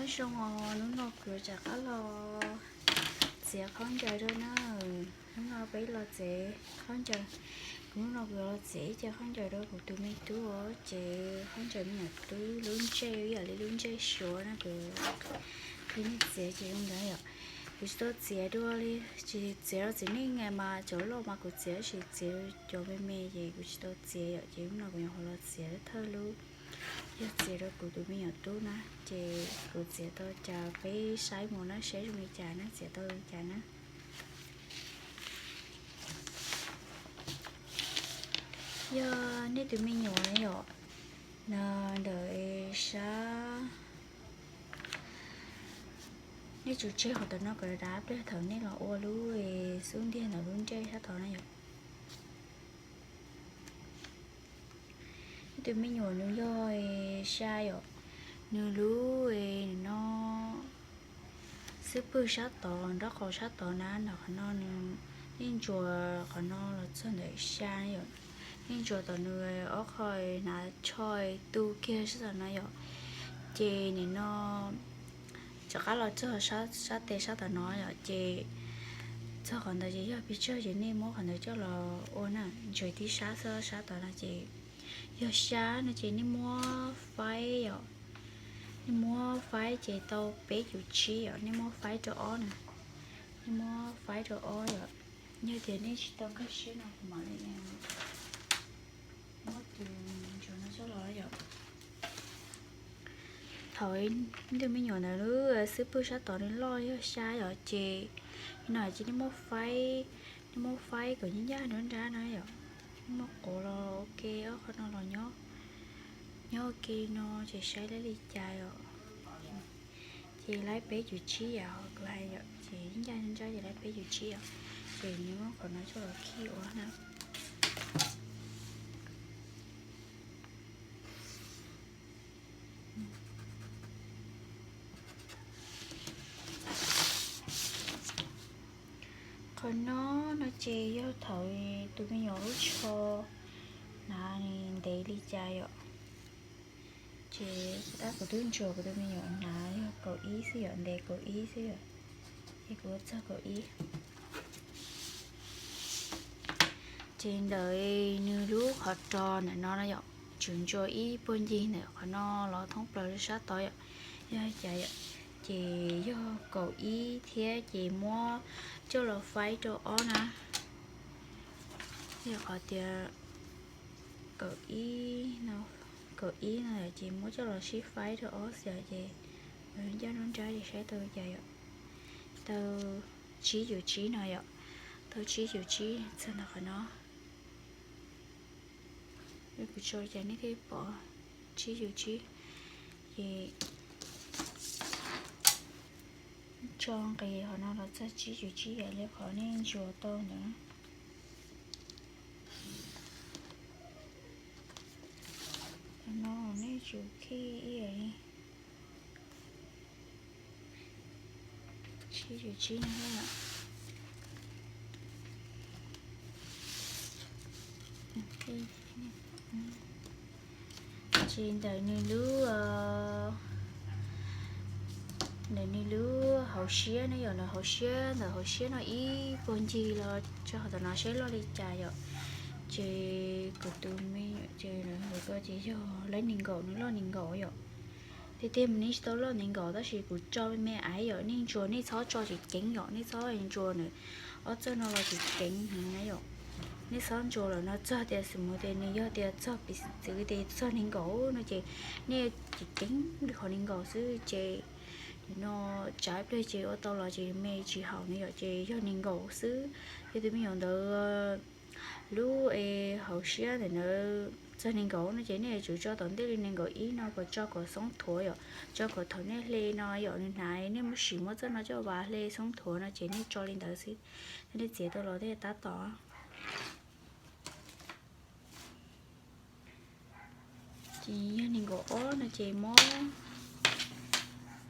Nyob zoo os, hnub no kuv rov qab los txiav khaub ncaws rau na. Hnub no peb los txiav khaub ncaws. Kuv hnub no kuv los txiav ib ce khaub ncaws rau kuv tus me tub os, ces khaub ncaws me nyuam tub lub ntsej ib yam li lub ntsej suav na, kuv qhia nej txiav ces zoo ntawd yom. Kuv tsis tau txiav dua li, tsis txiav rau txiv neej mas cov loj mas kuv txiav, tab sis txiav cov me me ces kuv tsis tau txiav yom. Ces hnub no kuv nyuam qhuav los txiav thawj lub, yog txiav rau kuv tus me nyuam tub na, ces kuv txiav tau cas peb saib mus na, saib zoo li cas na, txiav tau li cas na. Yog nej tus me nyuam na yom, no ntawm sab, nej tsum tseg qhov tom no kom dav pliag thaum nej los ua lub xub ntiag ntawm lub ntsej sab tod na yom. Nej tus me nyuam nws yog sa yom, nws lub no xub pwg sab tod, nraub qaum sab tod na, ntawm qhov no nws, nej ntsuas qhov no los txog ntawm sa yom, nej ntsuas tom nws ob qho hnav tsho tu kiag sab tom no yom, ces nim no rov qab los txog sab tes sab tom no yom, ces txog qhov ntawd ces yog pes tsawg ces nej muab qhov ntawd coj los ua na, ntsuas tib sab xwb, sab tom no ces yog sa no ces nej muab faib yom, nej muab faib ces tau peb cum tsib yom, nej muab faib rau ob na, nej muab faib rau ob yom, yog tias nej tsis tau nkag siab no kuv mam li muab tus ntsuas no coj los yom. Thaum nej tus me nyuam ntawd lub xub pwg sab tod nws loj yog sa yom, ces no ces nej muab faib, nej muab faib kom ncaj ncaj nruab nrab na yom, nej muab quav los ua ke ob qho no los nyob, nyob ua ke no ces saib lawv li cas yom. Ces laib peb cum tsib yam ho kuv hais yom, ces ncaj nruab nrab ces laib peb cum tsib yom, ces nws muab qhov no coj los khij ua na. Qhov no no ces yog thaum tus me nyuam lub tsho hnav nws ntev li cas yom. Ces tab kuv twb ntsuas kuv tus me nyuam hnav yog kaum ib xwb yom, ntev kaum ib xwb yom, ces kuv ua txog kaum ib. Ces ntawm nws lub qhov rog ntawm no no yom, tsum ntsuas ib puag ncig ntawm qhov no los thoob plaws sab tod yom, yog cas yom, ces yog kaum ib thiab ces muab coj los faib rau ob na. Yog qhov tias kaum ib no, kaum ib no ces muab coj los sib faib rau ob xwb ces ncaj nruab nrab ces saib tau li cas yom. Tau tsib cum tsib no yom, tau tsib cum tsib txog ntawm qhov no. Kuv tso li cas nej thiaj pom, tsib cum tsib, ces tso nqis qhov no los txog tsib cum tsib yam li qhov nej ntsuas tau ntawd. Qhov no nej tsum khij ib yam li tsib cum tsib no. Ces ntawm nws lub, ntawm nws lub hauv siab ne yom, ntawm hauv siab, ntawm hauv siab no ib puag ncig los tso qhov tom no saib loj li cas yom. Ces kuv tus me nyuam ces lawv hais ko ces yog lawv nees nkaum, nws loj nees nkaum yom. Tiag tiag mas nws tsis tau loj nees nkaum tab sis kuv tso me me aiv yom, nej ntsuas nej txhob tso ceev ceev yom, nej txhob ntsuas nws ob txoj no los ceev ceev heev na yom. Nej txhob ntsuas lawm no txog tias xws mus tias nws yog tias txog piv txwv tias txog nees nkaum no ces nej ceev ceev li qhov nees nkaum xwb ces no tsav pliag ces ua tau los ces me tsis haum na yom, ces yog nees nkaum xwb. Yog tus me nyuam ntawd lub hauv siab ntawm ntawd txog nees nkaum no ces nej yuav tsum tso tom ntej li nees nkaum ib no kom tso kom xoob thuav yom, tso kom thaum nej hle no yom, nws hnav nej muab sim muab txoj no coj vas hle xoob thuav no ces nej tso li ntawd xwb, nej txiav tau los thiaj tab tom. Ces yog nees nkaum ob no ces muab,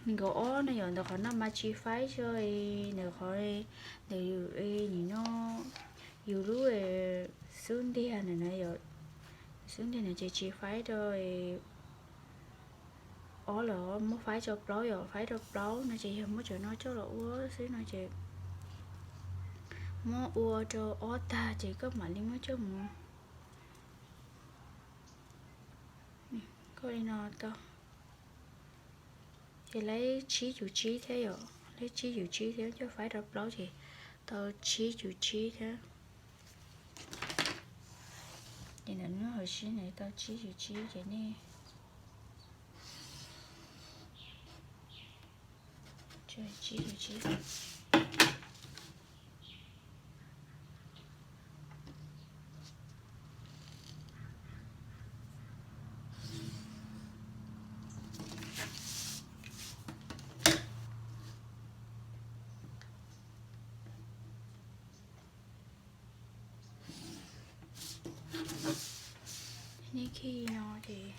nees nkaum ob no yom, ntawm qhov no mas tsis faib tso, ntawm qhov, ntawm nim no yus lub xub ntiag ntawm no yom, xub ntiag no ces tsis faib rau ob lawm, muab faib rau plaub yom, faib rau plaub no ces yog muab cov no coj los ua xwb no ces muab ua rau ob tag ces koj mam li muab coj mus. Koj li no tau. Ces laib tsib cum tsib thiab yom, laib tsib cum tsib thiab coj faib rau plaub ces tau tsib cum tsib thiab. Ces ntawm nws hauv sib no tau tsib cum tsib ces nej tsib cum tsib. Nej khi no ces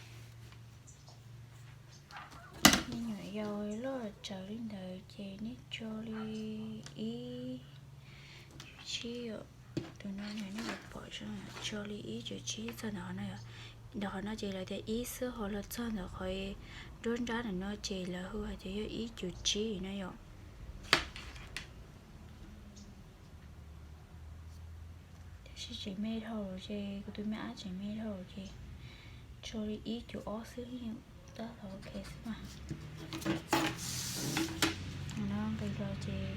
me nyuam yaus loj tsawv li ntawd ces nej tso li ib cum tsib, tus no nej yuav pom tso li ib cum tsib txog ntawm qhov no. Ntawm qhov no ces lawv tias ib xwb, ho los txog ntawm qhov nruab nrab ntawm no ces lawv hu hais tias yog ib cum tsib no yom. Tab sis tseem me dhau ces kuv tus me ab tseem me dhau ces tso li ib cum ob xwb, tab tom ok xwb mas. No nqis los ces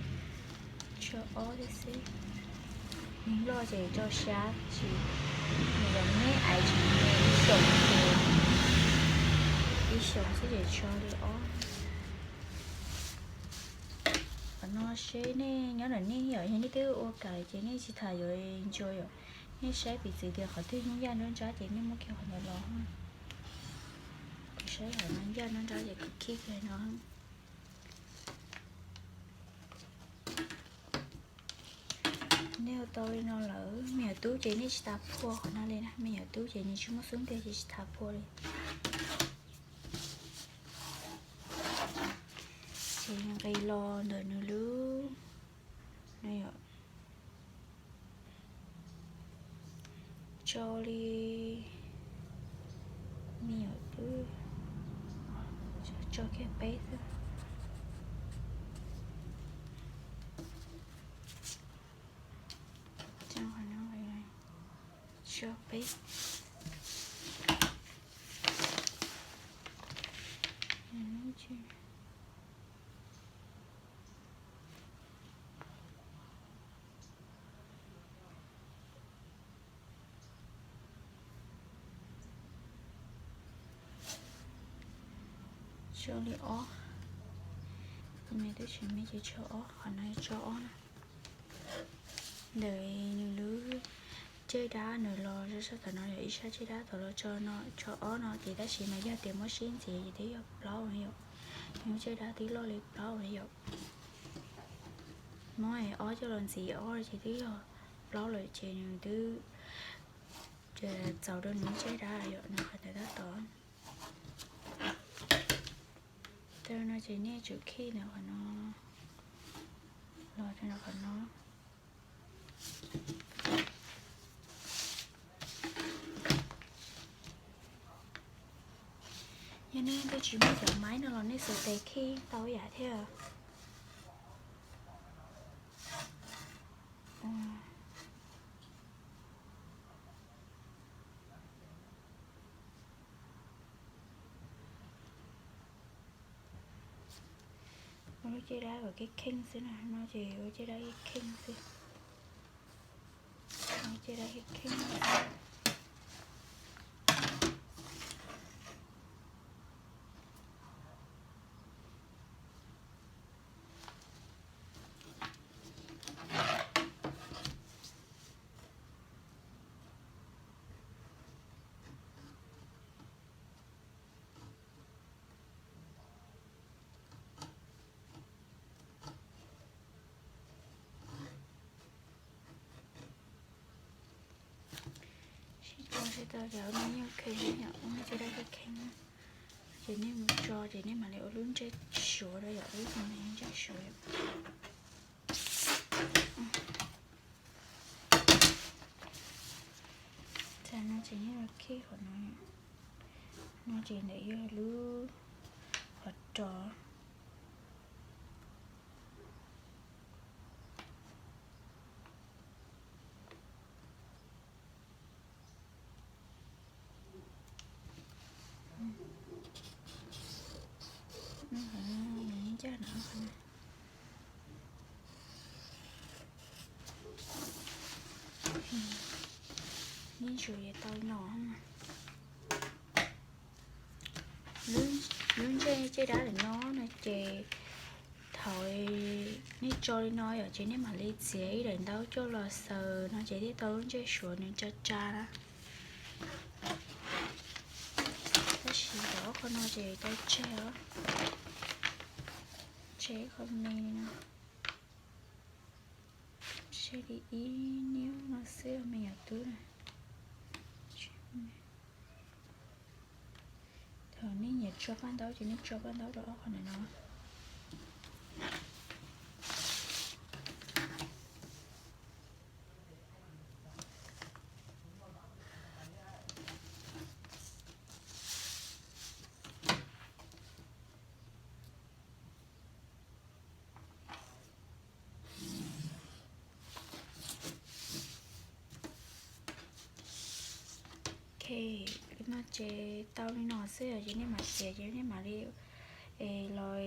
tso ob thiab xwb. Nws loj ces tso xya, tab sis nws los neb aiv tsis ib xyoos ces ib xyoos xwb ces tso li ob. Qhov no seb nej nyob ntawm nej yom, yog nej twb ua kam lawm ces nej tsis tas yuav ntsuas yom. Nej saib piv txwv tias qhov twg nyuaj yaj nruab nrab ces nej muab kiag qhov ntawd los. Kuv saib qhov no yaj nruab nrab ces kuv khij kiag no. Nej ua tau li no lawm, me nyuam tub ces nej tsis tas phua qhov no li na, me nyuam tub ces nws tsis muaj xub ntiag ces tsis tas phua li. Ces nqis los ntawm nws lub no yom, tso li me nyuam tub, tso kiag peb xwb. Tso peb. Tso li ob. Me twb tseem me ces tso ob, qhov no tso ob na. Ntawm nws lub caj dab nws los sab tom no yog ib sab caj dab tom los tso no, tso ob no ces tab sis mas yog tias muab sib ntxiv ces twb yog plaub na yom. Nws caj dab twb loj li plaub na yom. Muab ob coj los ntxiv ob ces twb yog plaub lawm ces nws twb txaus rau nws caj dab yom, nws qhov ntawd tab tom. Tau no ces nej tsum khij ntawm qhov no los rau ntawm qhov no. Yog nej twb tsis muaj cov maib no los nej xuas tes khij tau yam thiab. Ua lub caj dab kom kheej kheej xwb na, no ces ua caj dab kheej kheej xwb. Ua caj dab kheej kheej. Sib tso sib tau ces ua lub nyuag kheej yom, ua caj dab kheej kheej. Ces nej mus tso ces nej mam li ua lub ntsej suav rau yom, lub ntsej suav yom. Tam no ces nej los khij qhov no, no ces ntawm yog lub tso. Ncaj no. Neb ntsuas tau no. Lub ntsej caj dab ntawm no no ces thaum nej tso li no yom ces nej mam li txiav ib daim ntaub coj los xaws no ces thiaj tau lub ntsej suav nws tsa tsa na. Tab sis cov qhov no ces tau tseg os, tseg qhov me no, tseg li ib niab no xwb me nyuam tub na. Thaum nej nyiam tso paj ntaub ces nej tso paj ntaub rau ob qhov ntawm no. Ok, no ces tau li no xwb ces nej mam txiav ces nej mam li los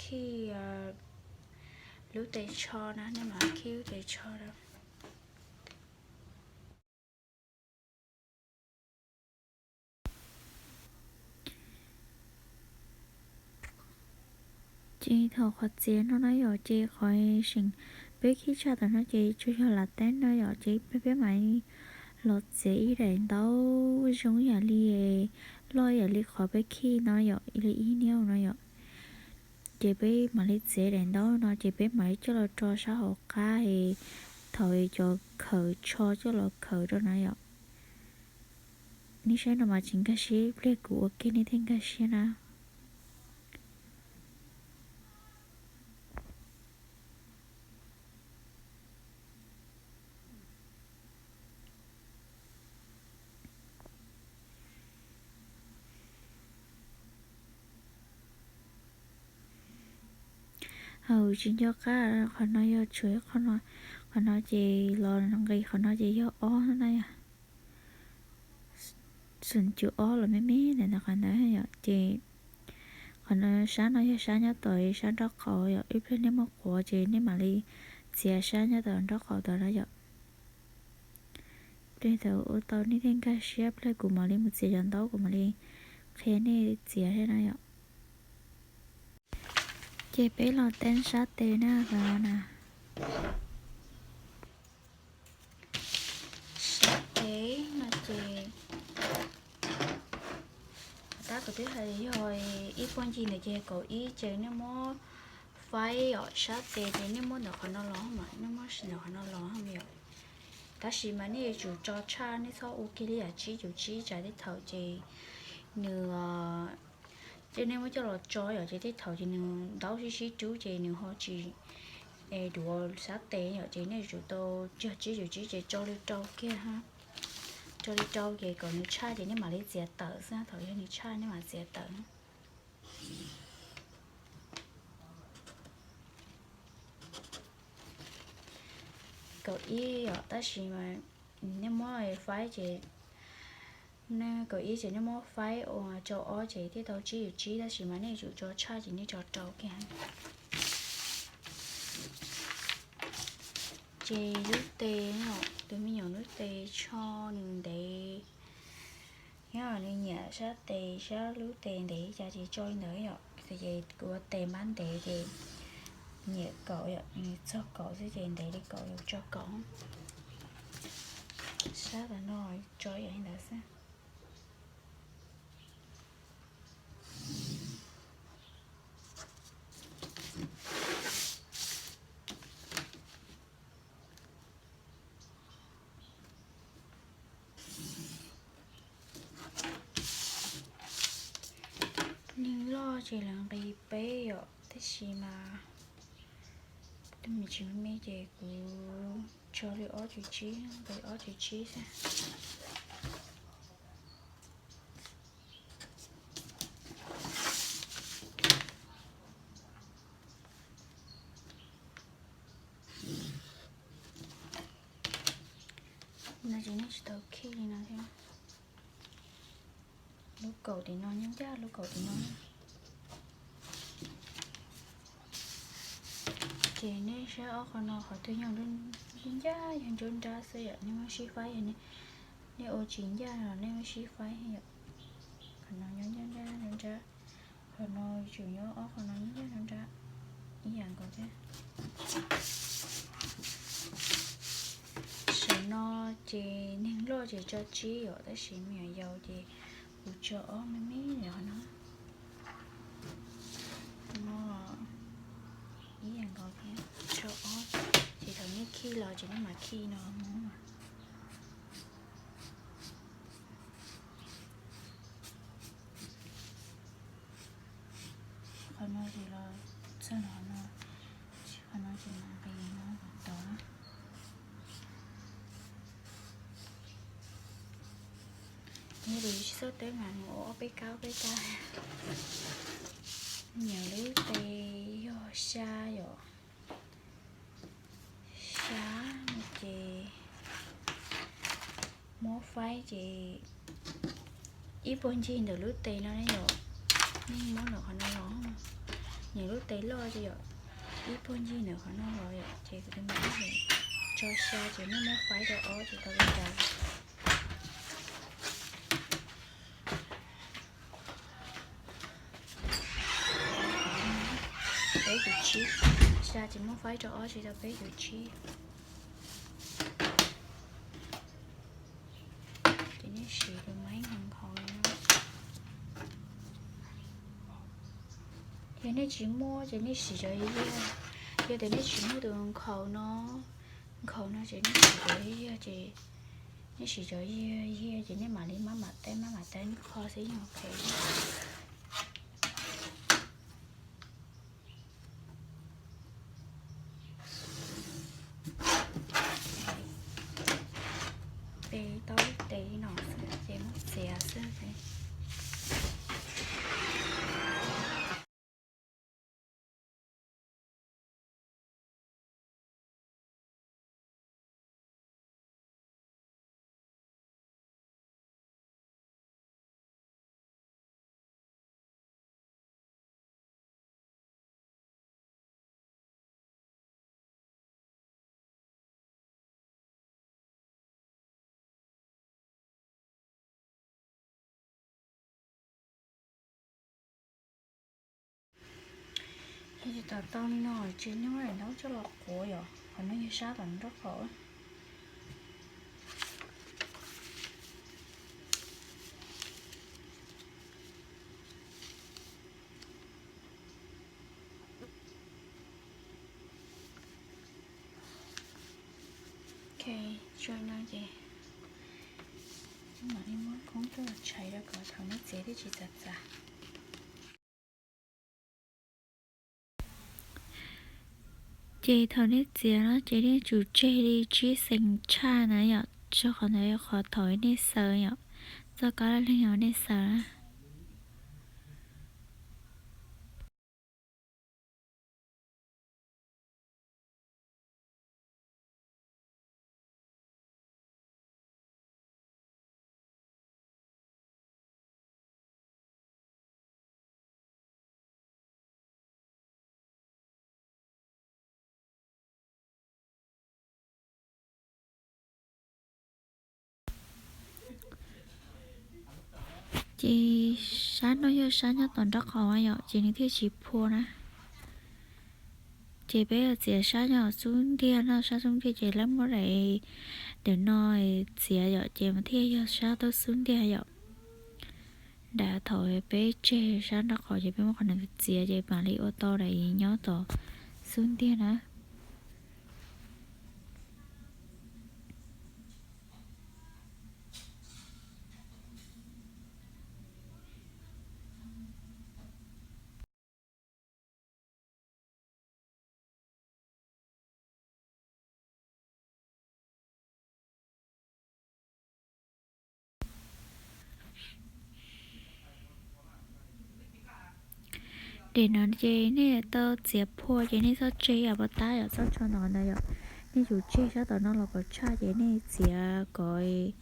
khij lub tes tsho na, nej mam khij lub tes tsho na. Ces thaum qhov txiav no na yom, ces qhov seem peb khij tshaj tawm no ces tsuas yog lam teeb no yom, ces peb mam los txiav ib daim ntaub zoo yam li, loj yam li qhov peb khij no yom, li ib niab no yom. Ces peb mam li txiav daim ntaub no ces peb mam li coj los rau sab hauv qab es thaum cov khaws tsho coj los khaws rau na yom. Nej saib no mas tsis nkag siab, ib pliag kuv ua kiag nej thiaj nkag siab na. Hauv tsis nco qab, qhov no yog tshuav qhov no, qhov no ces los nqis qhov no ces yog ob na yom. Xum cus ob los me me ntawm qhov ntawd yom, ces qhov no sab no yog sab nyob tom sab nraub qaum yom, ib pliag nej muab quav ces nej mam li txiav sab nyob tom nraub qaum tom no yom. Pliag thaum ua tau nej thiaj nkag siab, pliag kuv mam li mus txiav cov ntaub kuv mam li qhia nej txiav thiab na yom. Ces peb los teeb sab tes na, qhov no na. Sab tes no ces tab kuv twb hais yog ib puag ncig ntawd ces kaum ib ces nej muab faib os, sab tes ces nej muab ntawm qhov no los mas, nej muab ntawm qhov no los yom. Tab sis mas nej yuav tsum tso tshaj, nej txhob ua kiag li yam tsib cum tsib tsam tej thaum ces nws, ces nej muab coj los tso yom, ces tej thaum ces nws ntaub sib sib rub ces nws ho tsis duav sab tes yom, ces nej yuav tsum tau tsib cum tsib ces tso li rau kiag, tso li rau ces kom nws tshaj ces nej mam li txiav tawm xwb, thaum yog nws tshaj nej mam txiav tawm. Kaum ib yom, tab sis mas nej muab faib ces, nej kaum ib ces nej muab faib ua rau ob ces thiaj tau tsib cum tsib, tab sis mas nej yuav tsum tso tshaj ces nej tso rau kiag. Ces lub tes, tus me nyuam lub tes tsho nws ntev, yog nws nyiam sab tes sab lub tes ntev cas ces tso li ntawd yom. Ces kuv ua tes npab ntev ces nyiam kaum yom, nws txog kaum xwb ces ntev li kaum yuav tso kaum. Sab tas no tso yam li ntawd xwb. Neeg loj ces lawv nqis peb yom, tab sis mas tus me tsis me ces kuv tso li ob cum tsib, nqis ob cum tsib xwb. Tsis tau khi li no thiab. Lub kaum tim no nyob ncaj lub kaum tim no. Ces nej saib ob qho no qhov twg nyob ncaj, yog nruab nrab xwb yom, nej muab sib faib yog nej ua tsis ncaj los nej muab sib faib yom. Qhov no nyob ncaj nruab nrab, qhov no tseem nyob ob qho no nyob ncaj nruab nrab ib yam nkaus thiab. Saum no ces neeg loj ces tso tsib yom, tab sis me nyuam yaus ces kuv tso ob me me li qhov no. No ib yam nkaus thiab, tso ob, ces thaum nej khi los ces nej mam khi no mus. Qhov no ces los txog qhov no, qhov no ces mam nqis no kom tau na. Yog li tsis txhob teb mas mus ua ob peb kab ob peb kab. Nyiam lub tes yog xya yom. Xya no ces muab faib ces ib puag ncig ntawm lub tes no ne yom. Nej muab ntawm qhov no los, nyiam lub tes loj ces yom, ib puag ncig ntawm qhov no los yom, ces kuv tus me tso xya ces nej muab faib rau ob ces tau li cas. Peb cum tsib, xya ces muab faib rau ob ces tau peb cum tsib. Ces nej siv tus maib nkhaus nkhaus li no. Yog nej tsis muaj ces nej siv cov yag. Yog tias nej tsis muaj tus nkhaus no, nkhaus no ces nej siv cov yag ces nej siv cov yag yag ces nej mam li maj mam teb maj mam teb qho xwb yeej ok. Peb tau ib tes li no xwb ces muab txiav xwb. Yog tsis tau tau li no ces nej muab daim ntaub coj los quav yom, qhov no yog sab tom nraub qaum. Ok, tso no ces mam li muab koob coj los tshais rau kom thaum nej txiav thiaj tsis txav txav. Ces thaum nej txiav no ces nej tsum tseg li tsib xees tshaj na yom, rau qhov ntawd yog qhov thaum nej xaws yom, txoj kab laj leeg uas nej xaws na. Ces sab no yog sab nyob tom nraub qaum yom, ces nws thiaj tsis phua na. Ces peb yuav txiav sab nyob xub ntiag no, sab xub ntiag ces lawv muab daim ntawm no txiav yom, ces mas thiaj yog sab tuaj xub ntiag yom. Daim thaum peb tseg sab nraub qaum ces peb muab qhov no txiav ces mam li ua tau daim nyob tom xub ntiag na. Daim no ces nej tau txiav phua ces nej txhob tseg ib yam pov tab yom, txhob tsho ntawm qhov ntawd yom. Nej yuav tseg sab tom no los kom tshaj ces nej txiav kom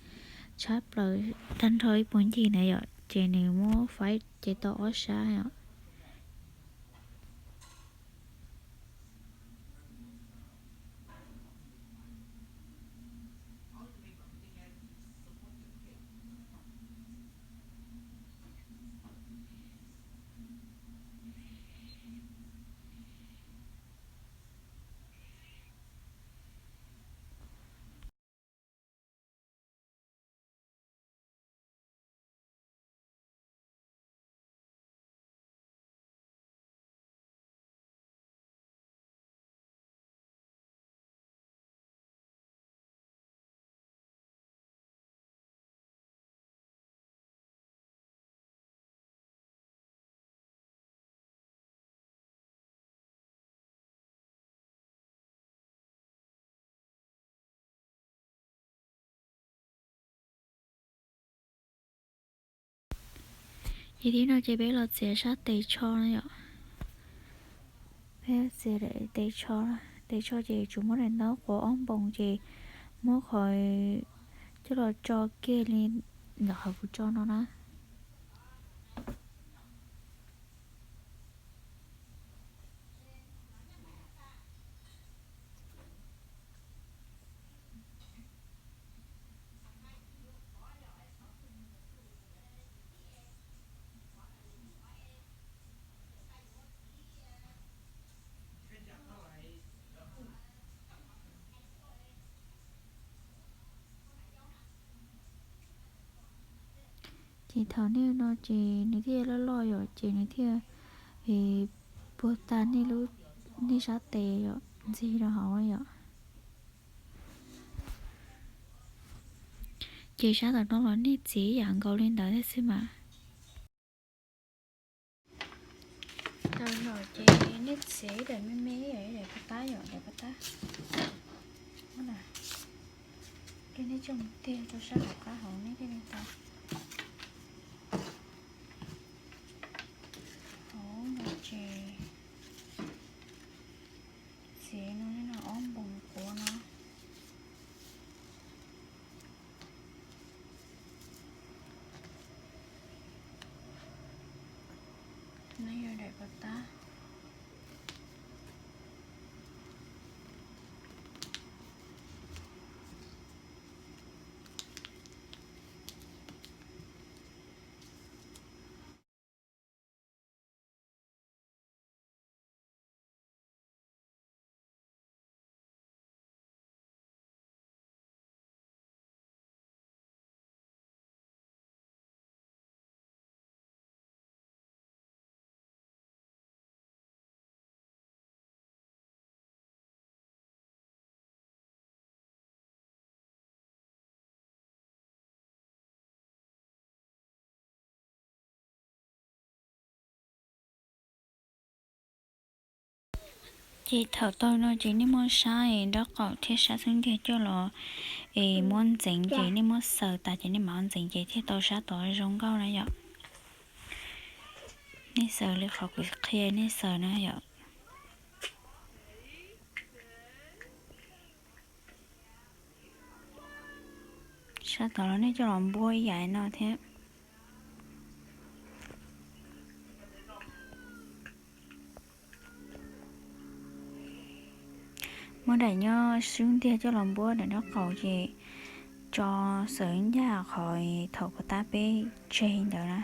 tshab plaws tag nrho ib puag ncig na yom, ces nws muab faib ces tau ob sab yom. Ces thib no ces peb los txiav sab tes tsho na yom. Peb txiav tes tsho, tes tsho ces tsuas muab daim ntaub quav ob npoos ces muab qhov coj los tso kiag li ntawm qhov kuv tso no na. Ces thaum nej no ces nws thiaj loj loj yom, ces nws thiaj puag tag nej lub, nej sab tes yom, ntxig rau hauv yom. Ces sab tom no los nej txiav ib yam nkaus li ntawd thiab xwb mas. Tau yom, ces nej txiav ib daim me me, ib daim pov tab yom, daim pov tab. Ces nej coj mus tiag rau sab hauv qab hauv nej thiaj li tau. Hauv no ces txiav no, no ob npoos quav no. No yog daim pov tab. Ces thaum tau no ces nej muab sab nraub qaum thiab sab xub ntiag coj los es muab ntxeev, ces nej muab xaws tas ces nej mam ntxeev ces thiaj tau sab tod zoo nkauj na yom. Nej xaws li qhov kuv qhia nej xaws na yom. Sab tod los nej coj los npuab ib yam no thiab. Muab daim nyob xub ntiag coj los npuab daim nraub qaum ces tso xaws ncaj qhov thaum pov tab peb tseg ntawd na.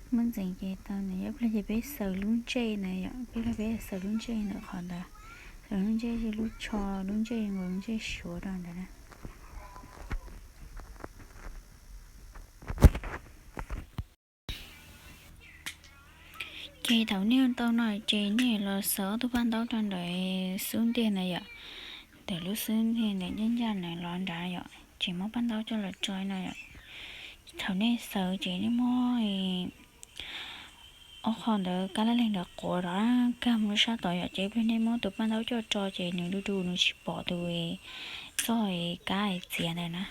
Muab ntxeev ces tau ntawd, ib pliag ces peb xaws lub ntsej ntawd yom, ib pliag peb xaws lub ntsej ntawm qhov ntawd, xaws lub ntsej, lub tsho, lub ntsej nkaus lub ntsej suav rau ntawd na. Ces thaum nej tau no ces nej los xaws ob tug paj ntaub rau ntawm xub ntiag na yom, ntawm lub xub ntiag ntawm ncaj ncaj na los nrad yom, ces muab paj ntaub coj los tso no yom. Thaum nej xaws ces nej muab Ob qho ntawd kab laj leeg ntawd quav rov kag mus sab tod yom, ces ib pliag nej muab tus paj ntaub coj tso ces nws du du nws tsis pom tus txoj kab txiav ntawd na.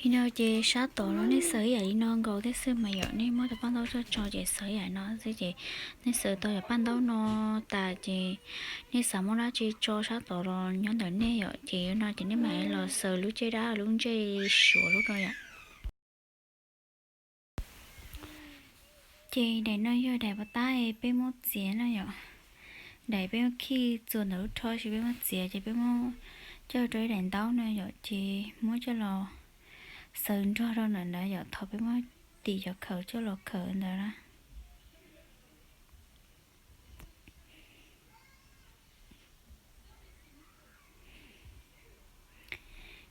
Li no ces sab tod los nej xaws ib yam li no nkaus thiab xwb mas yom, nej muab tus paj ntaub tso tso ces xaws ib yam no xwb ces nej xaws tau yam paj ntaub no tas ces nej xav muab dab tsi tso sab tod los nyob ntawm nej yom, ces no ces nej mam los xaws lub caj dab lub ntsej suav lub no yom. Ces daim no yog daim pov tab peb muab txiav na yom. Daim peb muab khij txuas ntawm lub rho sis peb muab txiav ces peb muab coj rau ib daim ntaub no yom, ces muab coj los xaws nrog rau ntawm ntawd yom, thaum peb muab tim cov khaws coj los khaws ntawd na.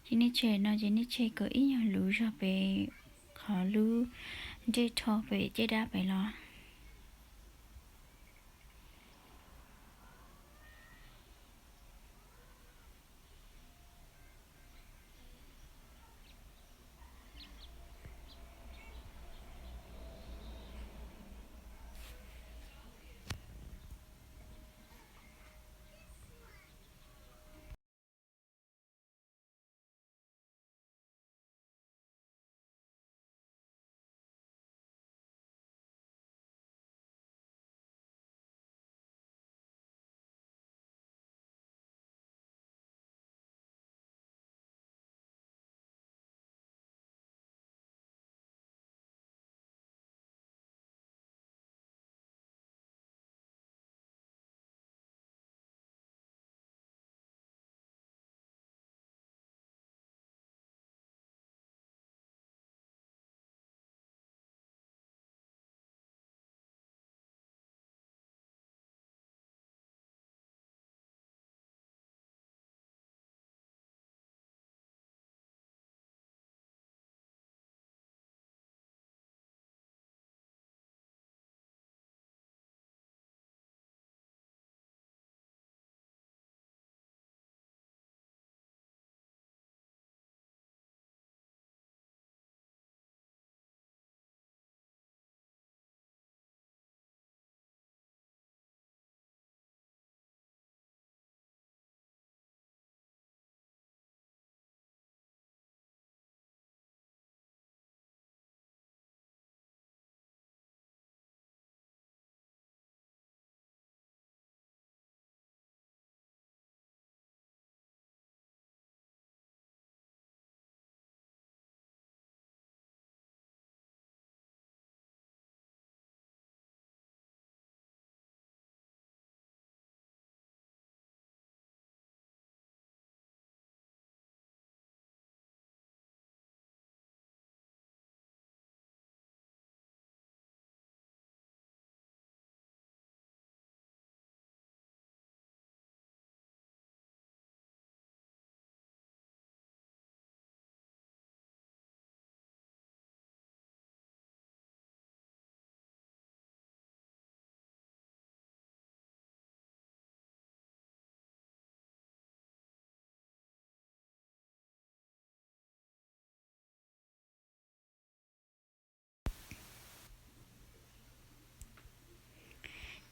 Ces nej tshem no ces nej tshem kom ib nyuag luv zog pem qhov lub ntsej rho pem caj dab pem los.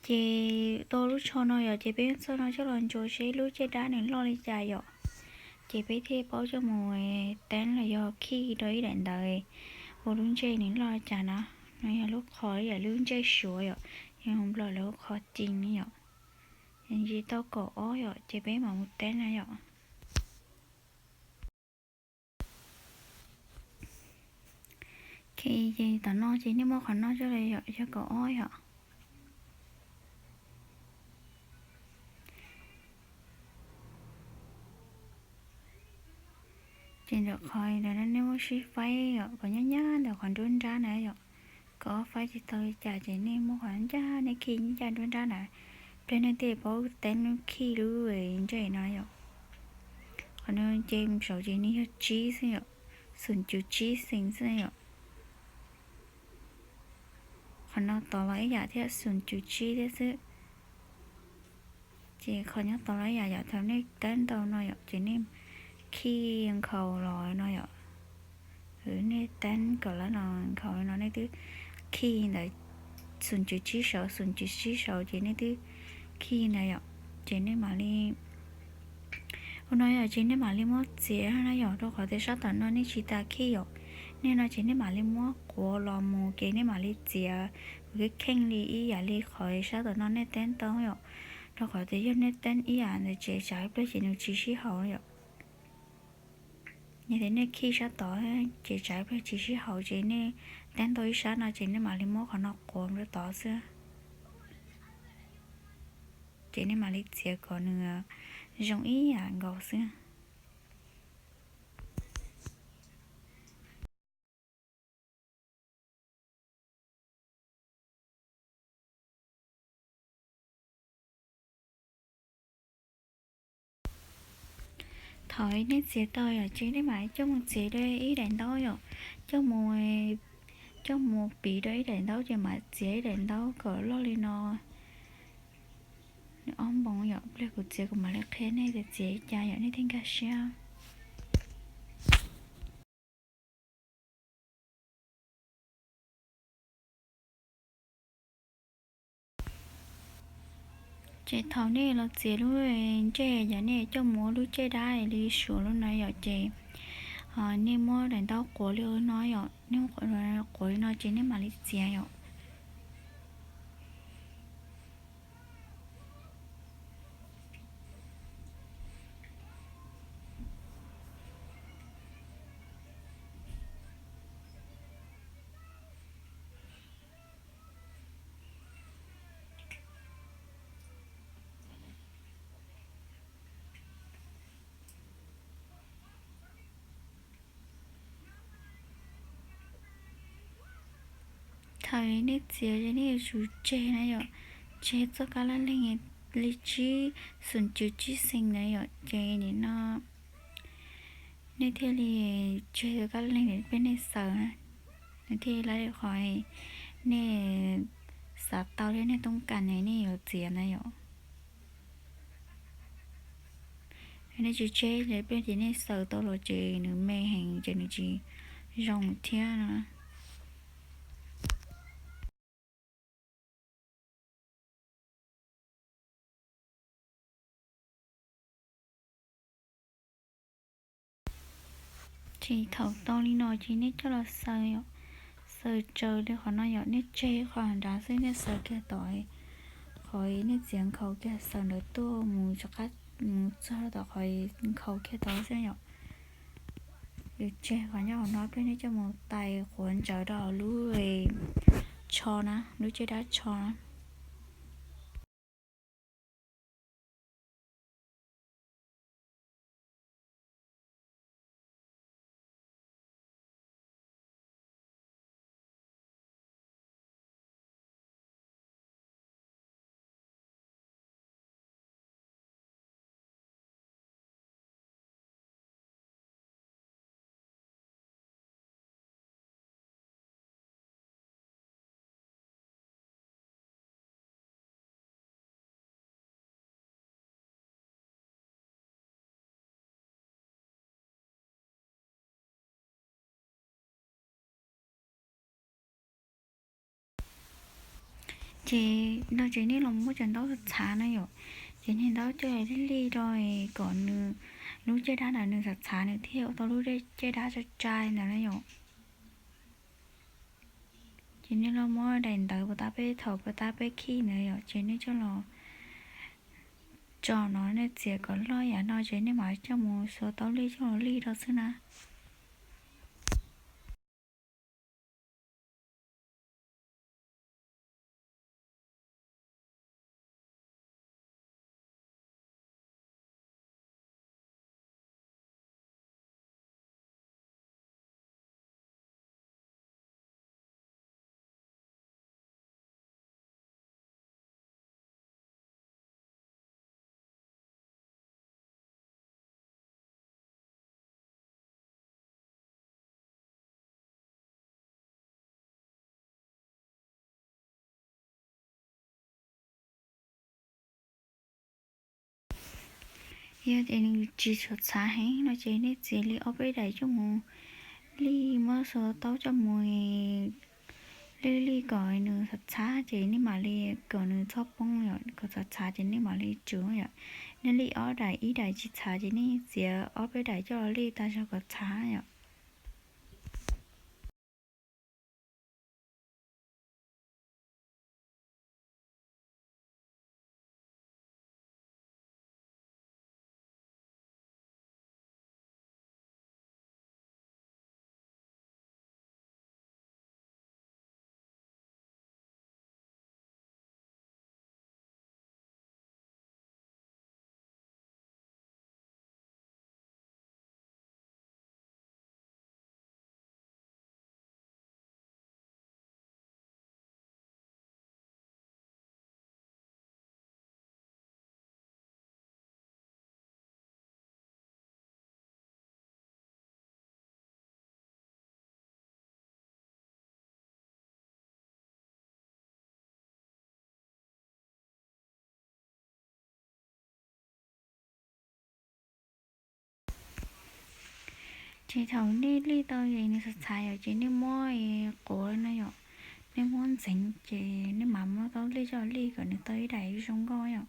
Ces tau lub tsho no yom, ces peb txoj no coj los ntsuas seb lub caj dab nws loj li cas yom. Ces peb thiaj paub coj mus teeb los yog khij rau ib daim ntawv ua lub ntsej nws loj li cas na. No yog lub qhov yam lub ntsej suav yom, yog Nplog lawv hu qhov cim ne yom. Ntshe tau kaum ob yom, ces peb mam mus teeb na yom. Ces tom no ces nej muab qhov no coj los yom, yog kaum ob yom. Ces ntawm qhov ntawd nej muab sib faib yom, kom nyab nyab ntawm qhov nruab nrab na yom. Kom ob faib tsis tau li cas ces nej muab qhov ncaj, nej khij ncaj nruab nrab na, pliag nej thiaj paub teeb lub khij lub ntsej no yom. Qhov no ces mus saud ces nws yog tsib xwb yom, xum cum tsib xees xwb yom. Qhov no tod los ib yam thiab, xum cum tsib thiab xwb. Ces qhov nyob tod los ib yam, yam thaum nej teeb ntau no yom, ces nej khij nkhaus los no yom. Nej teeb kom lawv no nkhaus no nej twb khij ntawd, xum cum tsib saud, xum cum tsib saud ces nej twb khij ntawd yom. Ces nej mam li, ua no yom, ces nej mam li muab txiav na yom, rau qhov tias sab tom no nej tsis tas khij yom. Nej no ces nej mam li muab quav los mus ces nej mam li txiav, kheej kheej li ib yam li qhov sab tom no nej teeb ntau yom. Rau qhov tias yog nej teeb ib yam ntawd ces tsam ib pliag ces nws tsis sib haum yom. Yog tias nej khij sab tod ces tsam ib pliag tsis sib haum, ces nej teeb ntau ib sab no ces nej mam li muab qhov no quav rau tod xwb. Ces nej mam li txiav kom nws zoo ib yam nkaus xwb. Thaum nej txiav tau yom, ces nej mam coj mus txiav rau ib daim ntaub yom, coj mus, coj mus piv rau ib daim ntaub ces mam txiav ib daim ntaub kom loj li no. Nws ob npoos yom, pliag kuv txiav kuv mam li qhia nej tias txiav li cas yom, nej thiaj nkag siab. Ces thaum nej los txiav lub ntsej yom, nej coj mus ua lub caj dab li suav lub no yom, ces nej muab daim ntaub quav li no yom, nej muab quav li no ces nej mam li txiav yom. Thaum nej txiav ces nej yuav tsum tseg na yom, tseg txoj kab laj leeg li tsib, xoom tswv tsib xees ntawd yom, ces nim no nej thiaj li tseg txoj kab laj leeg peb nej xaws na, nws thiaj li qhov nej xav tau thiab nej toob kas ne nej yuav txiav ntawd yom. Nej tsis tseg li peb ces nej xaws tau los ces nws me heev ces nws tsis zoo thiab no. Ces thaum tau li no ces nej coj los xaws yom, xaws tsaws li qhov no yom, nej tseg qhov nrad xwb nej xaws kiag tod, qhov nej txiav nkhaus kiag xaws ntawd tuaj mus rov qab mus txog tom qhov nkhaus kiag tod xwb yom. Yus tseg qhov nyob hauv no peb nej coj mus tais quav ntsawv rau lub tsho na, lub caj dab tsho na. Ces no ces nej los muab cov ntaub txhav txhav na yom, ces niag ntaub coj los lij lij rau kom nws lub caj dab ntawd nws txhav txhav nws thiaj ua tau lub caj dab tsa tsai ntawd na yom. Ces nej los muab daim ntawv puas tab peb thaum puas tab peb khij ntawd yom, ces nej coj los tso no nej txiav kom loj yam no ces nej mam coj mus xuas tau lij coj los lij rau xwb na. Yog tias nws tsis tshua txhav heev no ces nej txiav li ob peb daim coj mus lij, muab xuas taub coj mus lij lij kom nws txhav txhav ces nej mam li kom nws txhob poob yom, kom txhav txhav ces nej mam li tsum yom. Nej lij ob daim, ib daim tsis txhav ces nej txiav ob peb daim coj los lij tag zog kom txhav yom. Ces thaum nej lij tau es nws txhav txhav yom, ces nej muab quav no yom, nej muab ntxeev ces nej mam muab taub lij coj lij kom nws tau ib daim zoo nkauj yom.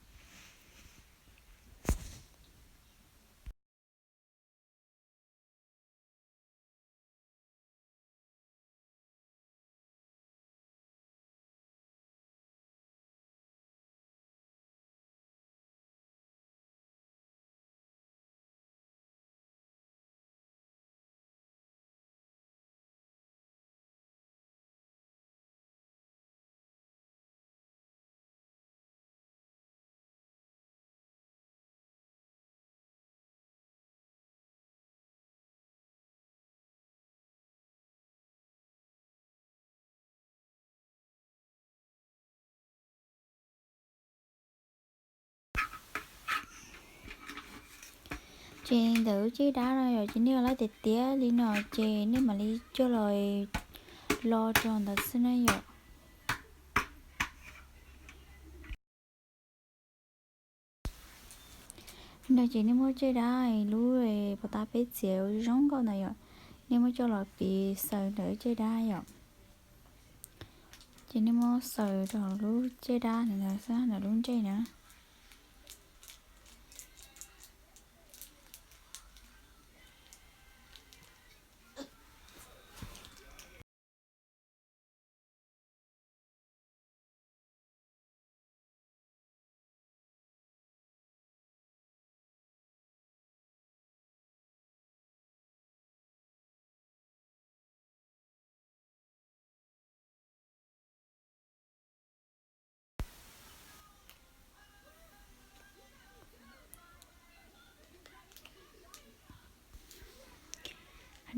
Ces ntawm lub caj dab no yom, ces nej ua lab tiav tiav li no ces nej mam li coj los lo rau ntawd xwb na yom. No ces nej muab caj dab lub pos tab peb txiav zoo nkauj ntawd yom, nej muab coj los piv xaws ntawm caj dab yom. Ces nej muab xaws rau lub caj dab ntawd xwb, ntawm lub ntsej na.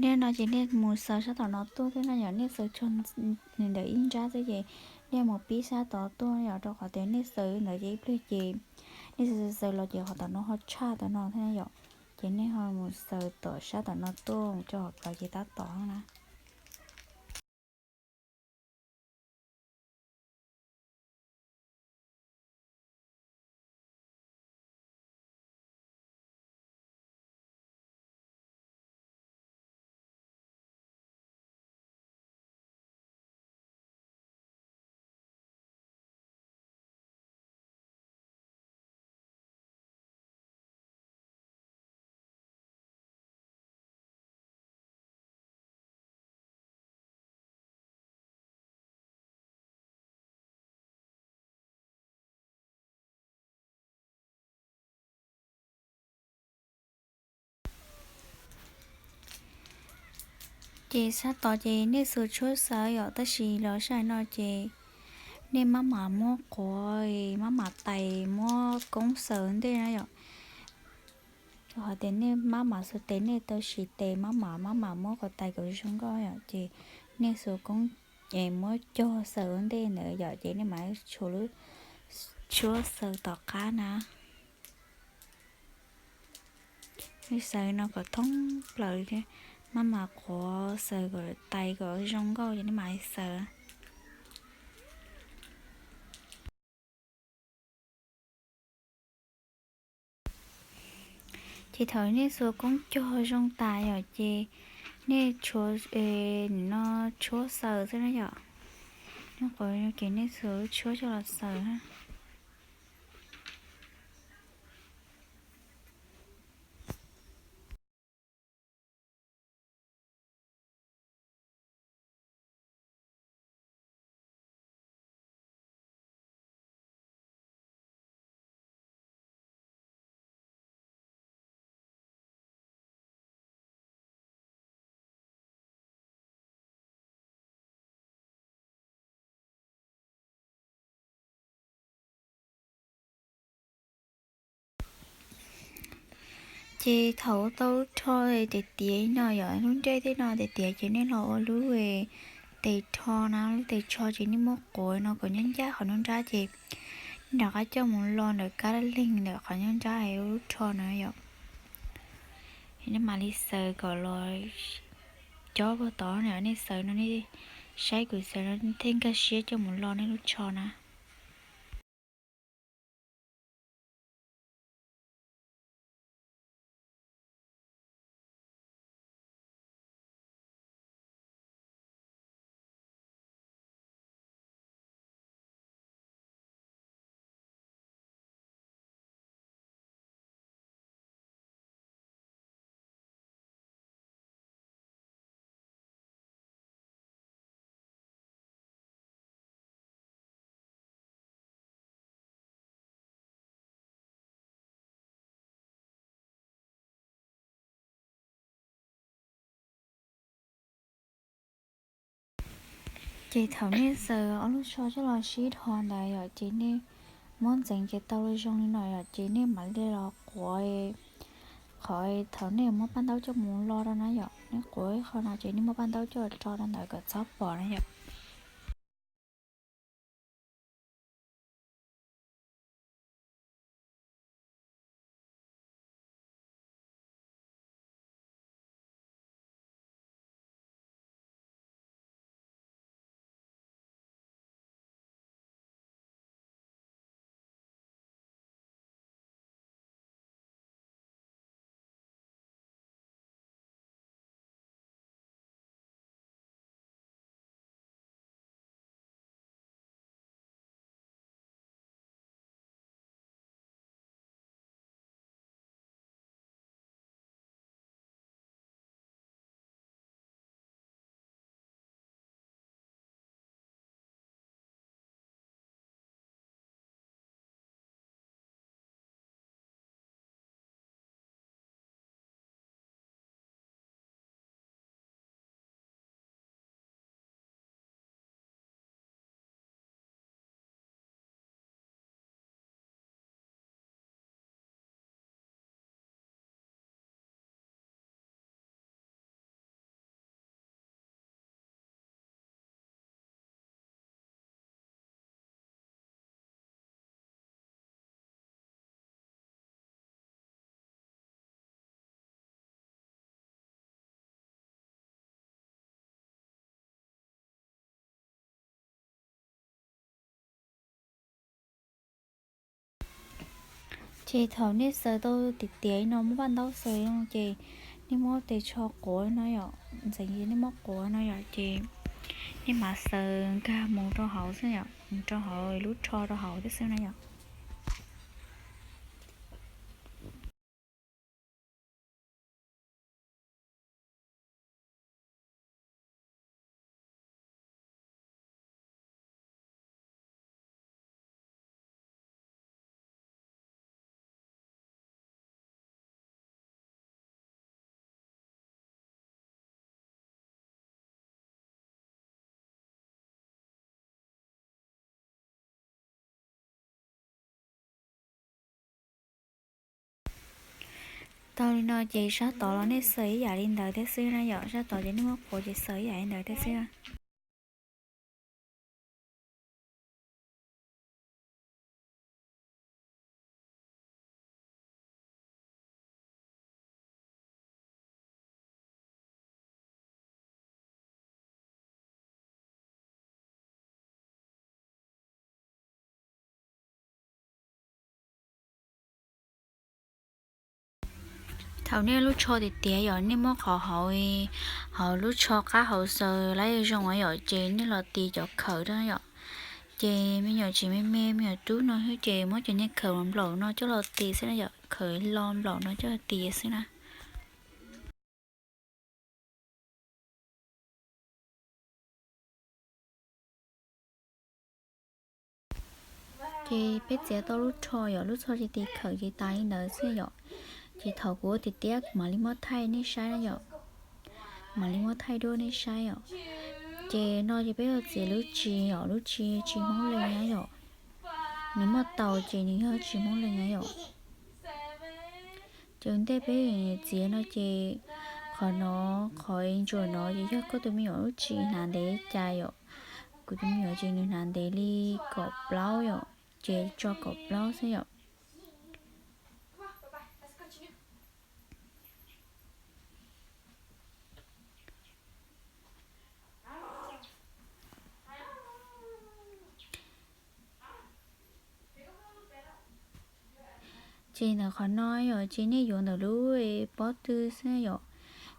Nej no ces nej mus xaws sab tom no tuaj thiab no yom, nej xaws tso nws ntawm ib nrab xwb ces nej mus pib sab tod tuaj yom, rau qhov tias nej xaws ntawd ces ib pliag ces nej xaws xaws los ces qhov tom no ho tshaj tom no thiab yom, ces nej ho mus xaws tom sab tom no tuaj mus rau qhov plawv ces tab tom na. Ces sab tod ces nej xuas tshuab xaws yom, tab sis los sab no ces nej maj mam muab quav, maj mam tais muab koob xaws ntej na yom. Hos tias nej maj mam xuas tes, nej tau siv tes maj mam maj mam muab kom tais kom zoo nkauj yom, ces nej xuas koob es muab cog xaws ua ntej ntawd yom, ces nej mam tshuab lub tshuab xaws tom qab na. Nej xaws no kom thoob plaws, maj mam quav xaws kom tais kom zoo nkauj ces nej mam xaws. Ces thaum nej xuas koob cog zoo tas yom, ces nej tshuab, no tshuab xaws xwb na yom. Nej quav ces nej xuas tshuab coj los xaws. Ces thaum tau lub rho tiav tiav no yom, lub nrej tej no tiav tiav ces nej los ua lub tes rho na, lub tes rho ces nej muab quav no kom nyob ncaj qhov nruab nrab ces nej rov qab coj mus lo ntawm kab dab leeg ntawm qhov nruab nrab lub rho na yom. Nej mam li xaws kom los cob puag tod na, nej xaws no nej saib kuv xaws no thiaj nkag siab coj mus lo nej lub rho na. Ces thaum nej xaws ob lub tsho coj los sib dhos ntawd yom, ces nej muab ntxeev ces tau zoo li no yom, ces nej mam li los quav qhov thaum nej muab paj ntaub coj mus lo rau na yom. Nej quav qhov no ces nej muab paj ntaub coj tso rau ntawd kom txhob pom na yom. Ces thaum nej xaws tau tiav tiav no muab paj ntaub xaws no ces nej muab tes tsho quav no yom, ntxeev ces nej muab quav no yom, ces nej mam xaws nkag mus rau hauv xwb yom, mus rau hauv lub tsho rau hauv thiab xwb na yom. Tau li no ces sab tod los nej xaws ib yam li ntawd thiab xwb na yom, sab tod ces nej muab quav ces xaws ib yam li ntawd thiab xwb na. Thaum nej lub tsho tiav tiav yom, nej muab qhov hauv, hauv lub tsho qab hauv xaws lawm zoo yom, ces nej los tis cov khawv rau yom. Ces me nyuam tsis me me, me nyuam tub no xwb ces muab cov niag khawv nplaum no coj los tis xwb na yom, khawv lo nplaum no coj los tis xwb na. Ces peb txiav tau lub tsho yom, lub tsho ces tis khawv ces tas li ntawd xwb yom. Ces thaum kuv ua tiav tiav mam li muab thaij nej saib na yom, mam li muab thaij dua nej saib yom. Ces no ces peb yuav txiav lub tsis yom, lub tsis, tsis Hmoob Lees na yom. Nws muaj taus ces nws yog tsis Hmoob Lees na yom. Ces ua ntej peb txiav no ces qhov no, qhov ntsuas no ces yog koj tus me nyuam lub tsis hnav ntev li cas yom. Kuv tus me nyuam ces nws hnav ntev li kaum plaub yom, ces tso kaum plaub xwb yom. Ces ntawm qhov no yom, ces nej yuav ntawm lub pob tw xwb yom.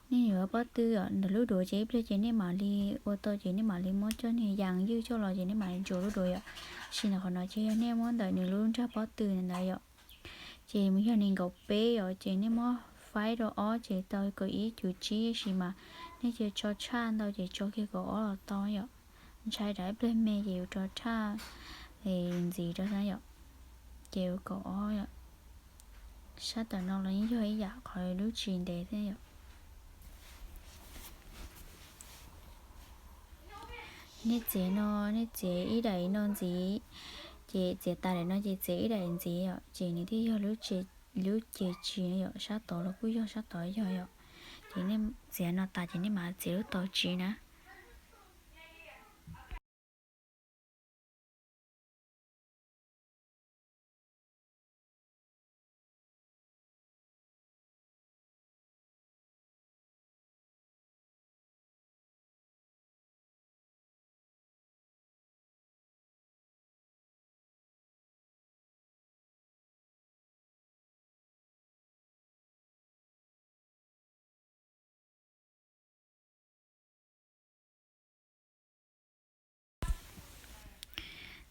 Nej yuav pob tw yom, ntawm lub duav ces ib pliag ces nej mam li ua tau ces nej mam li muab coj niag yas ywj coj los ces nej mam li ntsuas lub duav yom. Tab sis ntawm qhov no ces yog nej muab ntawm nws lub nrag pob tw ntawd yom. Ces yog nees nkaum peb yom, ces nej muab faib rau ob ces tau kaum ib cuv tsib, tab sis mas nej cia tso tshaj ntau ces tso kiag kaum ob los tau yom. Ntshai tsam ib pliag me ces yus tso tshaj ntxiv rau xwb yom. Ces ua kaum ob yom. Sab tom no los yeej yog ib yam qhov lub tsis ntev thiab yom. Nej txiav no, nej txiav ib daim no ntxiv, ces txiav tas daim no ces txiav ib daim ntxiv yom, ces nws thiaj yog lub tsis, lub cev tsis yom, sab tod los kuj yog, sab tod yog yom. Ces nej txiav no tas ces nej mam txiav lub tau tsis na.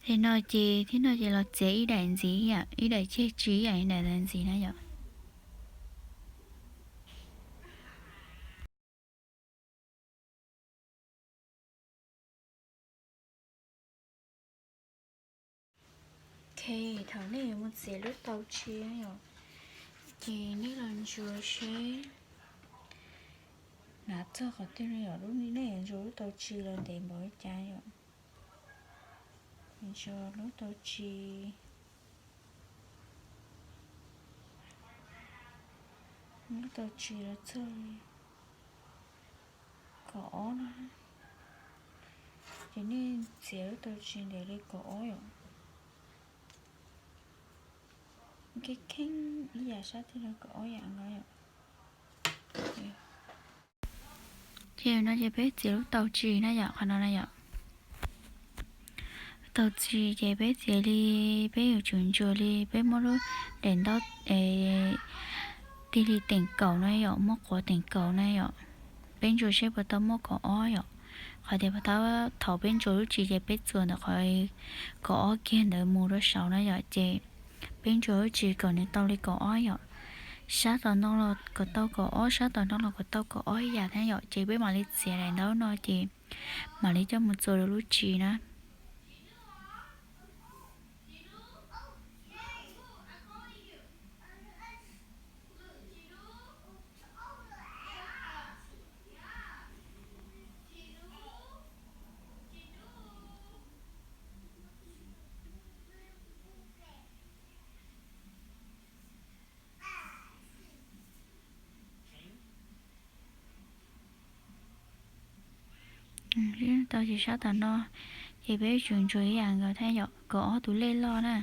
Thiab no ces, thiab no ces los txiav ib daim ntxiv yom, ib daim ceg tsis ib yam li daim ntawd ntxiv na yom. Ok, thaum nej yuav mus txiav lub tau tsis yom, ces nej los ntsuas seb hnav txog qhov twg no yom, lub, nej yuav ntsuas lub tau tsis los ntev npaum li cas yom. Ntsuas lub tau tsis, lub tau tsis los txog li kaum ob na. Ces nej txiav lub tau tsis ntev li kaum ob yom. Kheej kheej ib yam sab twg los kaum ob yam nkaus yom. Ces no ces peb txiav lub tau tsis na yom, qhov no na yom. Lub tau tsis ces peb txiav li, peb yuav tsum ntsuas li, peb muab lub daim ntaub tig li teem kaum na yom, muab quav teem kaum na yom. Peb ntsuas seb puas tau muaj kaum ob yom. Qhov tias puas tau, thaum peb ntsuas lub tsis ces peb txuas ntawm qhov kaum ob kiag ntawd mus rau saud na yom, ces peb ntsuas lub tsis kom nws tau li kaum ob yom. Sab tom no los kom tau kaum ob, sab tom no los kom tau kaum ob ib yam thiab yom, ces peb mam li txiav daim ntaub no ces mam li coj mus txuas rau lub tsis na. Tau ces sab tom no ces peb yuav tsum ntsuas ib yam nkaus thiab yom, kaum ob tus lej loj na.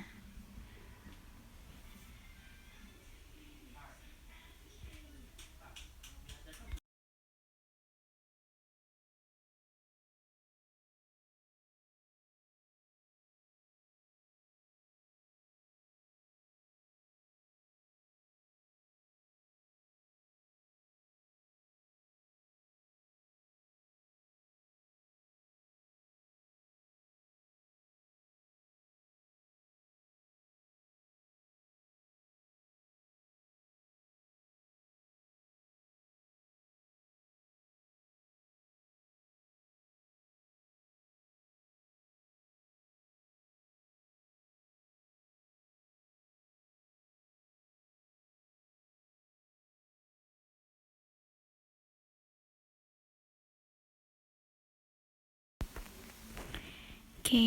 Ok,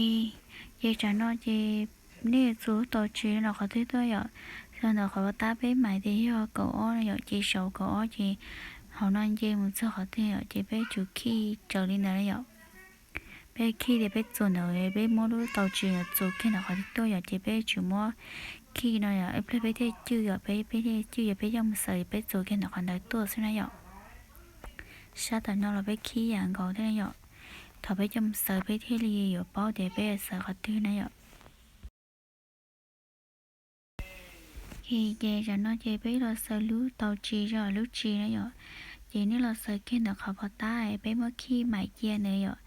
ces tsam no ces nej yuav txuas lub tau tsev no qhov twg tuaj yom. Yog ntawm qhov tab peb mais tias yog kaum ob no yom, ces saum kaum ob ces hauv no nce mus txog qhov twg yom, ces peb tsum khij raws li ntawd na yom. Peb khij tias peb txuas ntawd, peb muab lub tau tsev no txuas kiag ntawm qhov twg tuaj yom, ces peb tsum muab khij no yom, ib pliag peb thiaj cwj yom, peb peb thiaj cwj yom, peb coj mus xaws peb txuas kiag ntawm qhov ntawd tuaj xwb na yom. Sab tom no los peb khij ib yam nkaus thiab na yom. Thaum peb coj mus xaws peb thiaj li yuav paub tias peb xaws qhov twg na yom. Ces tsam no ces peb los xaws lub tau tsev, lub tsev na yom. Ces nej los xaws kiag ntawm qhov pov tab peb muab khij mais cia ntawd yom.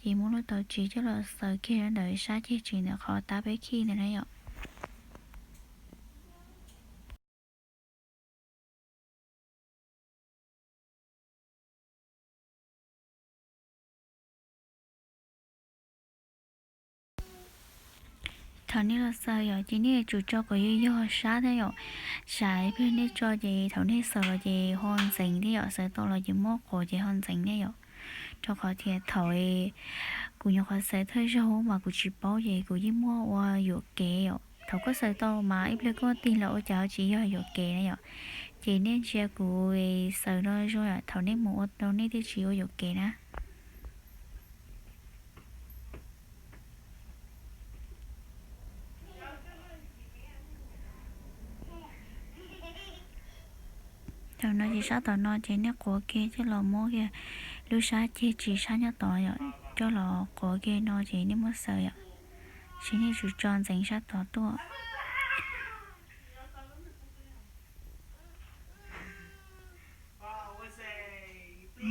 Ces muab lub tau tsev coj los xaws kiag ntawm sab ceg tsev ntawm qhov tab peb khij ntawd na yom. Thaum nej los xaws yom, ces nej yuav tsum tso kom yog yog sab thiab yom. Tsam ib pliag nej tso ces thaum nej xaws los ces ho ntxeev thiab yom, xaws tau los ces muab quav ces ho ntxeev thiab yom. Rau qhov tias thaum kuv nyuam qhuav xaws thawj zaug mas kuv tsis paub ces kuv yeej muab ua yuam kev yom. Thaum koj xaws tau mas ib pliag koj tig los ua cas tsis yog yuam kev na yom. Ces nej ntsia kuv xaws no zoo yom, thaum nej mus ua no nej thiaj tsis ua yuam kev na. Thaum no ces sab tom no ces nej quav kiag coj los muab kiag lub sab ceg tsev sab nyob tod yom, coj los quav kiag no ces nej muab xaws yom, ces nej tsum tso ntxeev sab tod tuaj.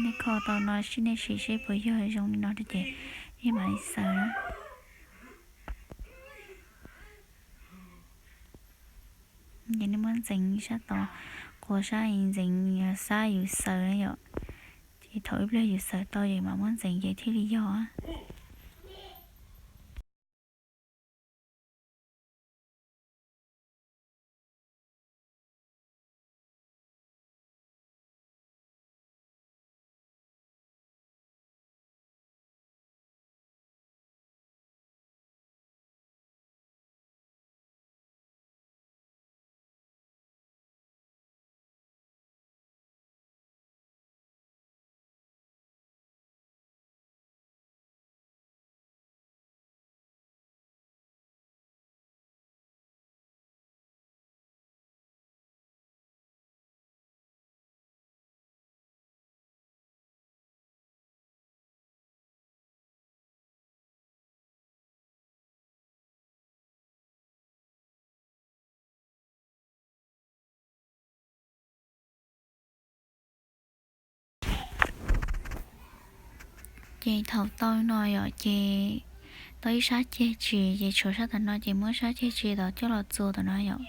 Nej kho tau no seb nej sim seb puas yog zoo li no rau ces nej mam li xaws na. Ces nej muab ntxeev sab tod, quav sab, ntxeev sab yus xaws na yom. Ces thaum ib pliag yus xaws tau ces mam muab ntxeev ces thiaj li yog. Ces thaum tau no yom, ces tau ib sab ceg tsev ces tshuav sab tom no ces muab sab ceg tsev tod coj los txuas tom no yom.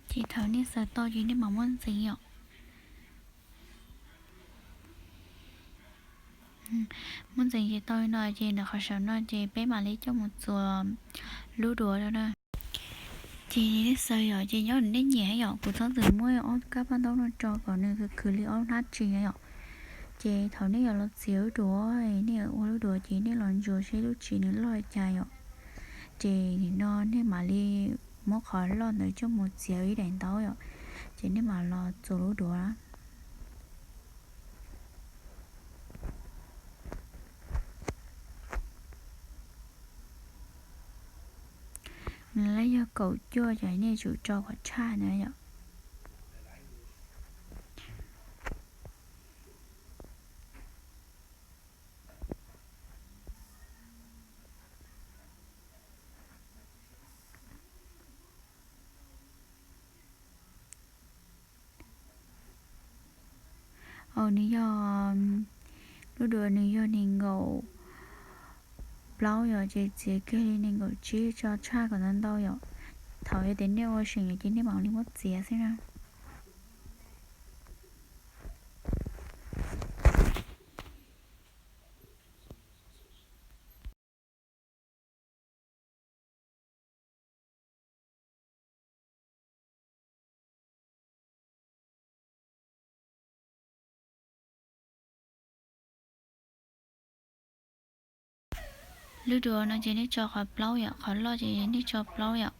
Ces thaum nej xaws tau ces nej mam muab ntxeev yom. Muab ntxeev ces tau li no ces ntawm qhov saum no ces peb mam li coj mus txuas lub duav rau na. Ces nej xaws yom, ces nyob nej nyiam yom, kuv txhob txwm muab ob kab paj ntaub no tso kom nws khwv khwv li ob hnab tsi na yom. Ces thaum nej yuav los txiav lub duav, nej yuav ua lub duav ces nej los ntsuas seb lub tsi nws loj li cas yom. Ces nim no nej mam li muab qhov loj ntawd coj mus txiav ib daim ntaub yom, ces nej mam los txuas lub duav. Nws lawv yog kaum cuaj ces nej tsum tso kom tshaj na yom. Aws, nws yog, lub duav nws yog nees nkaum plaub yom, ces txiav kiag li nees nkaum tsib tso tshaj kom ntau ntau yom. Thaum yog tias nej ua seem yom ces nej mam li muab txiav xwb na. Lub duav no ces nej tso qhov plaub yom, qhov loj ces nej tso plaub yom.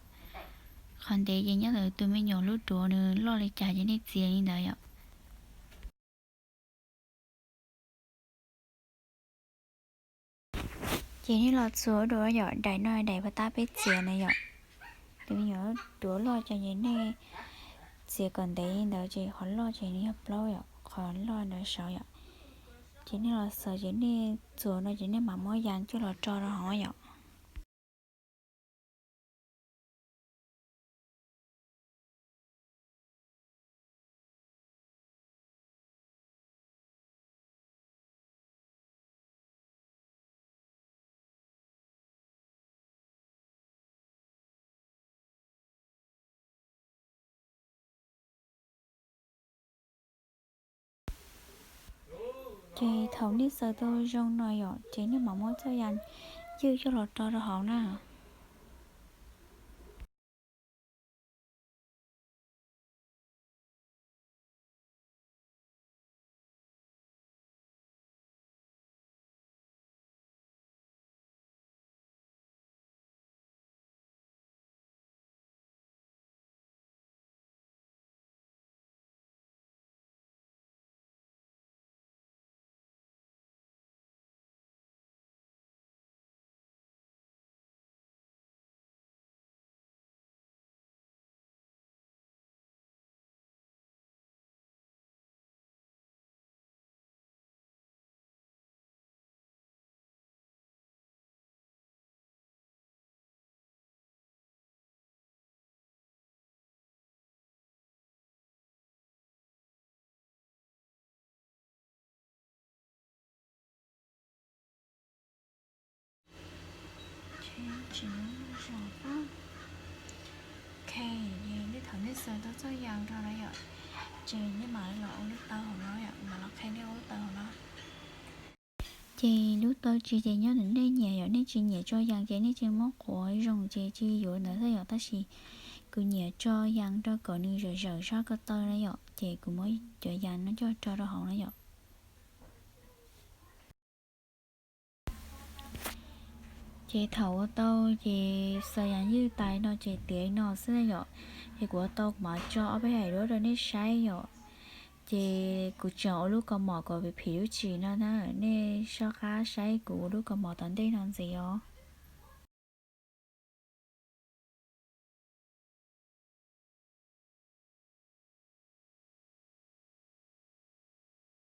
Qhov ntev ces nyob ntawm tus me nyuam lub duav nws loj li cas ces nej txiav li ntawd yom. Ces nej los txuas duav yom, daim no daim puas tab peb txiav na yom. Tus me nyuam duav loj ces nej txiav kom ntev li ntawd ces qhov loj ces nws yog plaub yom, qhov loj ntawd saud yom. Ces nej los xaws ces nej txuas no ces nej mam muab yas coj los tso rau hauv yom. Ces thaum nej xaws tau zoo no yom, ces nej mam muab txoj yas ywj coj los rau rau hauv na. Ok, nej thaum nej xaws tau txoj yas rau na yom, ces nej mam los ua lub taw hauv no yom, mam los qhia nej ua lub taw hauv no. Ces lub taw tsis ces nyob ntawm nej nyiam yom, nej tsis nyiam tso yas ces nej tsis muab quav zoo ces tsis yuav ntawd xwb yom, tab sis kuv nyiam tso yas rau kom nws zawm zawm sab ko taw na yom, ces kuv muab cov yas no coj tso rau hauv na yom. Ces thaum ua tau ces xaws yas ywj tas no ces tiav li no xwb na yom. Ces kuv ua tau kuv mam tso ob peb daim duab rau nej saib yom. Ces kuv tseem ua lub kaus mom kom phim phim lub tsim no na, nej soj qab saib kuv ua lub kaus mom tom ntej no ntxiv os.